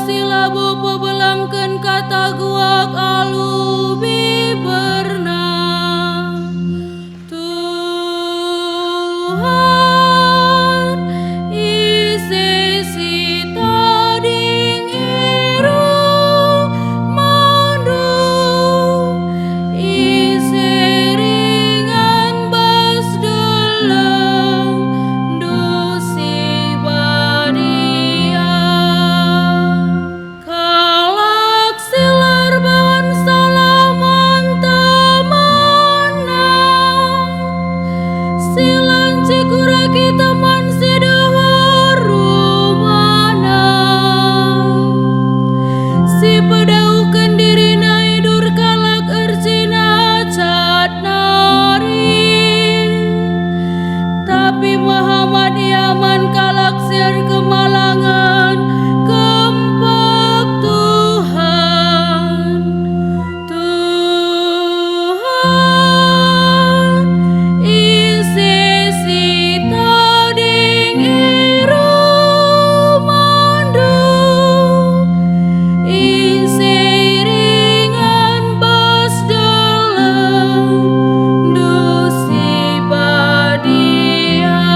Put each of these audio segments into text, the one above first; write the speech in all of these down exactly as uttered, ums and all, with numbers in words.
Si labo pebelangken kata guak alu biberna. Tuhan, ise si tading i rumandu, ise ringan bas delengNdu si badia. Kalak si la erbahan salah man temanna, si la ncekuraki teman si deher rumahna, si pedauhken dirina i dur kalak ercina cat nari, tapi mehamat ia man kalak si erkemalangen kempak Tuhan. Tuhan, ise si tading i rumandu, ise ringan bas delengNdu si badia.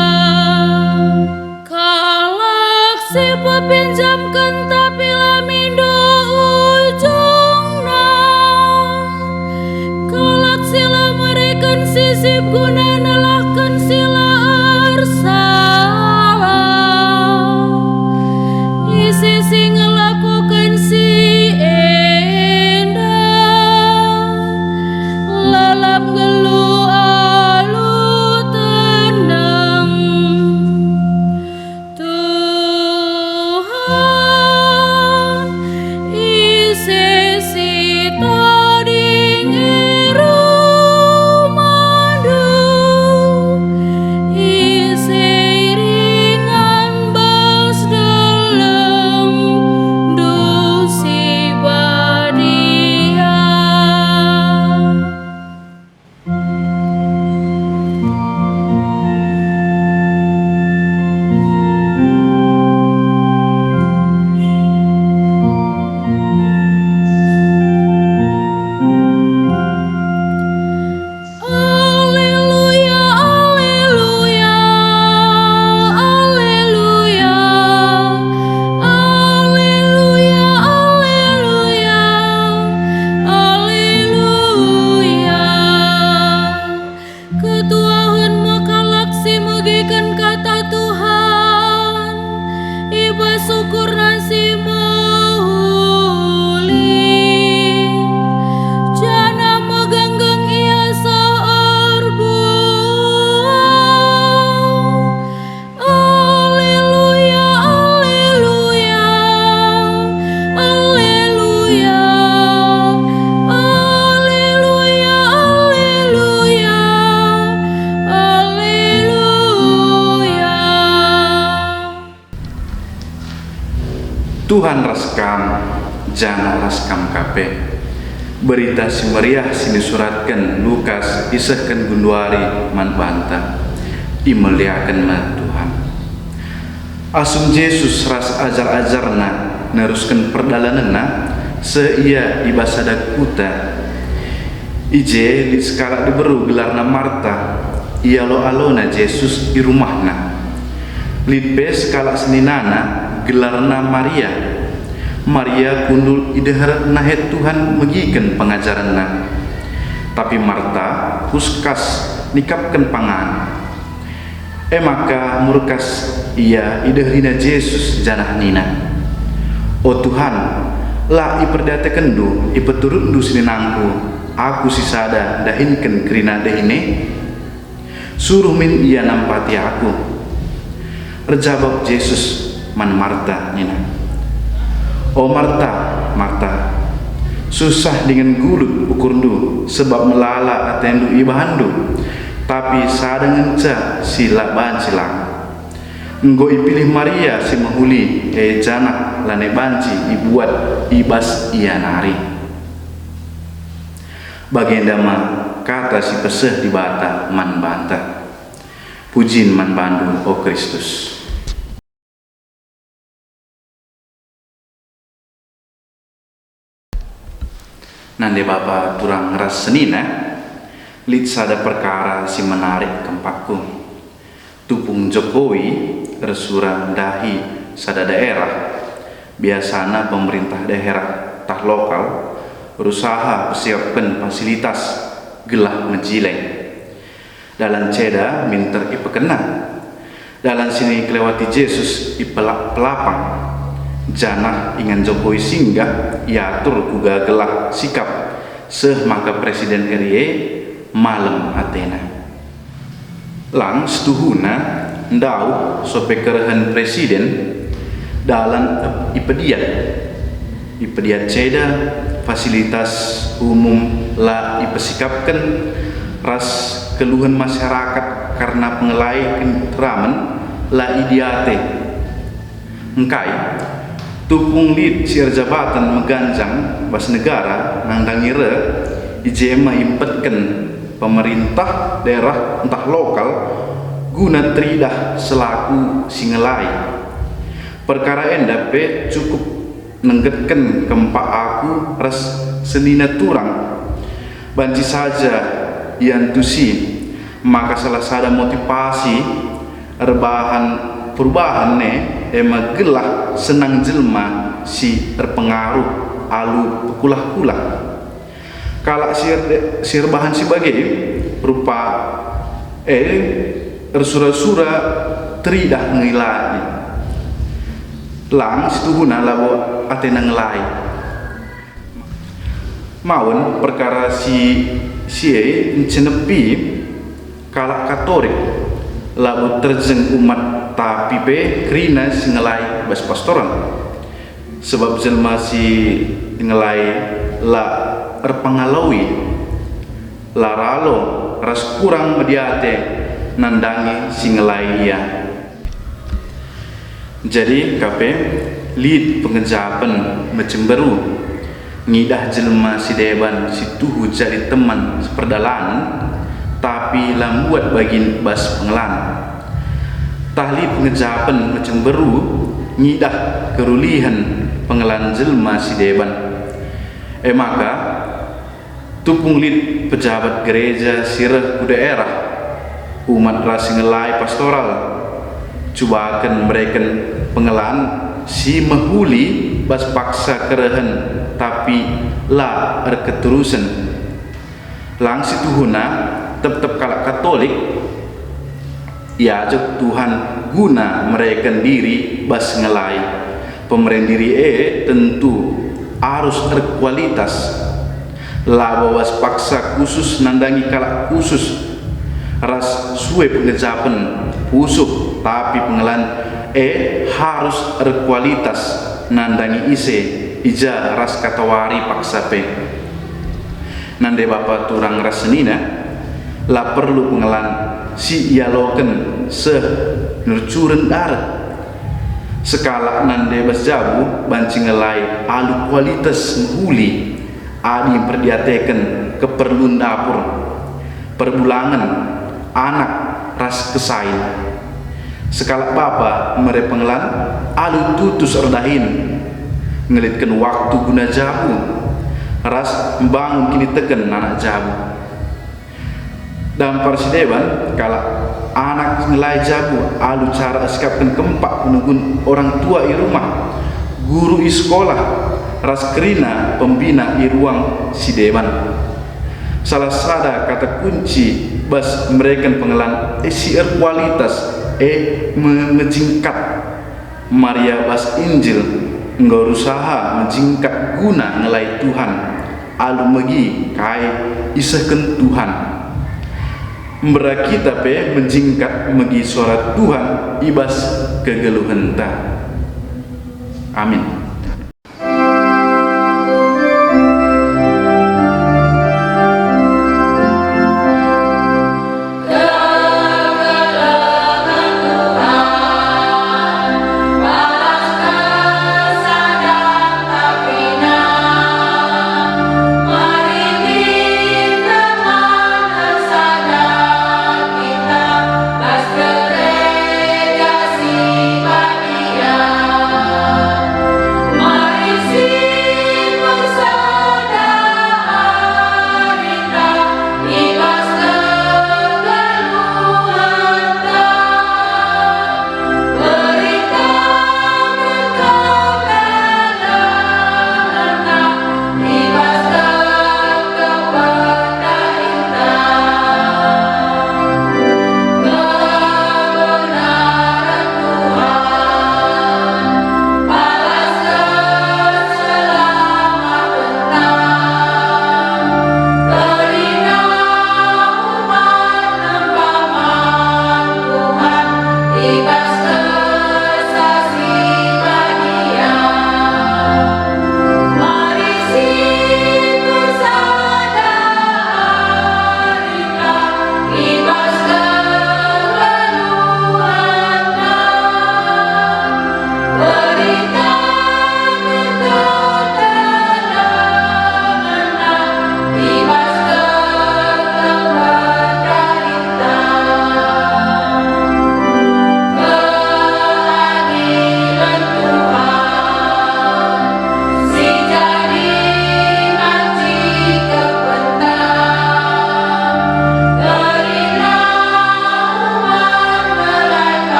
Kalak si pepinjamken tapi la mindo ujungna, kalak si la mereken sisip guna nelahken si la ersalah, ise si ngelakoken si enda lalap nggeluh alu teneng. Tuhan, ise si tading i rumandu, ise ringan bas delengNdu si badia. Aleluya, aleluya, aleluya, aleluya, aleluya, aleluya. Ketuahen me kalak si megiken kata Tuhan, i bas ukurna si mehuli, janah meganggeng ia seh erbuah. Aleluya, aleluya, aleluya, aleluya, aleluya, aleluya. Tuhan ras kam, janah ras kam ka pe. Berita Si Meriah si nisuratken Lukas isehken genduari man banta. Imuliaken me Tuhan. Asum Jesus ras ajar-ajarNa nerusken perdalanenNa, seh Ia i bas sada kuta. I je lit sekalak diberu gelarna Marta, ialo-alona Jesus i rumahna. Lit pe sekalak seninana gelarna Maria. Maria kundul i deher nahe Tuhan megiken pengajarenNa. Tapi Marta kuskas nikapken pangan. E maka murkas ia i deherina Jesus janah nina, "O Tuhan, la iperdiatekenNdu ipeturutNdu seninangku, aku si sada ndahinken kerina dahin e? Suruh min ia nampati aku." Erjabap Jesus man Marta nina, "O Marta, Marta, susah dingen gulut ukurndu sebab melala atendu ibahanndu, tapi sada ngenca si la banci lang. Enggo ipilih Maria si mehuli e janah lanai banci ibuat i bas ia nari." Bagenda me kata si peseh Dibata man banta. Pujin man bandu, o Kristus. Nande bapa turang ras senina, lit sada perkara si menarik kempakku. Tupung Jokowi ersura ndahi sada daerah, biasana pemerintah daerah tah lokal berusaha persiapken fasilitas gelah mejile. Dalan ceda minter ipekena. Dalan si nikelewati Jesus ipelap-pelapang, janah ingan Jokowi singgah iatur kuga gelah sikap seh maka Presiden eri e malem atena. Lang situhuna ndauh sope kerehen Presiden, dalan ipediat. Ipediat ceda, fasilitas umum la ipesikapken, ras keluhen masyarakat kerna pengelai kenteramen la idiate. Engkai, tupung lit si erjabaten meganjang bas negara nandangi reh, i je me impetken pemerintah daerah ntah lokal guna teridah selaku si ngelai. Perkara enda pe cukup nenggetken kempak aku ras senina turang. Banci saja iantusi maka salah sada motivasi erbahan perubahan e, e me gelah senang jelma si erpengaruh alu pekulah-kulah. Kalak si er-, si erbahan si bage rupa e ersura-sura teridah ngelai. Lang situhuna labo atena ngelai. Mawen perkara si, si e ncenepi kalak Katolik, labo terjeng umat tapi pe kerina si ngelai bas pastoran. Sebab jelma si ngelai la erpengaloi, la ralo ras kurang mediate nandangi si ngelai ia. Jadi, ka pe lit pengejapen mecemberu ngidah jelma si deban si tuhu jadi teman seperdalanen, tapi la mbuat bagin bas pengelan. Tah lit pengejapen mecemberu ngidah kerulihen pengelan jelma si deban. E maka, tupung lit pejabat gereja si reh ku daerah, umat ras si ngelai pastoral, cubaken mereken pengelan si mehuli bas paksa kerehen tapi la erketerusen. Lang situhuna, tep-tep kalak Katolik iajok Tuhan guna mereken diri bas ngelai. Pemeren diri e tentu arus erkualitas, labo bas paksa khusus nandangi kalak khusus ras sue pengejapen pusuh, tapi pengelan e harus erkualitas nandangi ise, i ja ras katawari paksa pe. Nande bapa turang ras senina, la perlu pengelan si ialoken seh nercuren dareh. Sekalak nande bas jabu banci ngelai alu kualitas mehuli adi mperdiateken keperlun dapur, perbulangen, anak, ras kesain. Sekalak bapa mere pengelan alu tutus erdahin, ngelitken waktu guna jabu, ras mbangun kiniteken anak jabu. Dampar si deban, kalak anak ngelai jabu alu cara sikapken kempak penegun orang tua i rumah, guru i sekolah, ras kerina pembina i ruang si deban. Salah sada kata kunci bas mereken pengelan e si erkualitas e me-, mejingkat. Maria bas Injil enggo rusaha mejingkat guna ngelai Tuhan alu megi kai isehken Tuhan. Mbera kita pe mejingkat megi suara Tuhan i bas kegeluhenta. Amin.